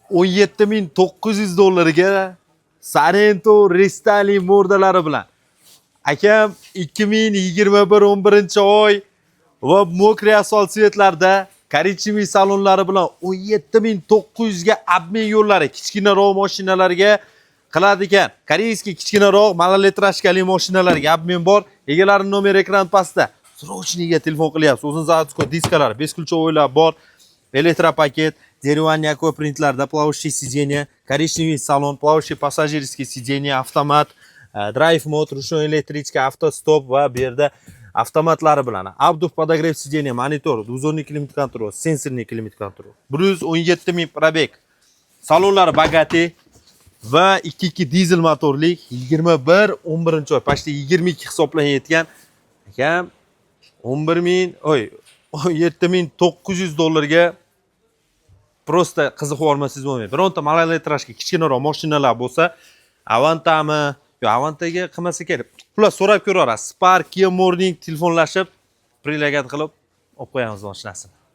17 900 dollarga Sorento рестайлинг морда lari bilan. Akam, 2021, 11 oy va мокрый asfalt цвет larda, коричневый salonlari bilan 17 900 ga обмен yo'llari kichkinaroq mashinalarga qiladi ekan. Корейский kichkinaroq малолитражка li mashinalarga обмен bor. Egalari nomer ekran pastda. Срочный ga telefon qilyapsiz. O'zini заводской diskalar, бесключевой lar bor. Электропакет, деревянный аквапринтlarda, плавающее сиденье, коричневый салон, плавающий пассажирский сиденье, автомат, драйв мод, ручной электричка, автостоп va bu yerda avtomatlari bilan. Обдув, подогрев сиденья, monitor, двухзонный климат-контроль, сенсорный климат-контроль. 117 ming пробег. Salonlari богатый va 2.2 dizel motorli, 21, 11 oy, почти 22 hisoblanayotgan. Akam, 11 ming, oy, 17 900 dollarga просто qiziqib olmasangiz bo'lmaydi. Bironta малолитражка kichkinaroq mashinalar bo'lsa, Avantami? Yo, Avantaga qilmasa kerak. Xullas, so'rab ko'raverasiz. Spark, Kia Morning telefonlashib, предлагать qilib olib qo'yamiz mashinasini.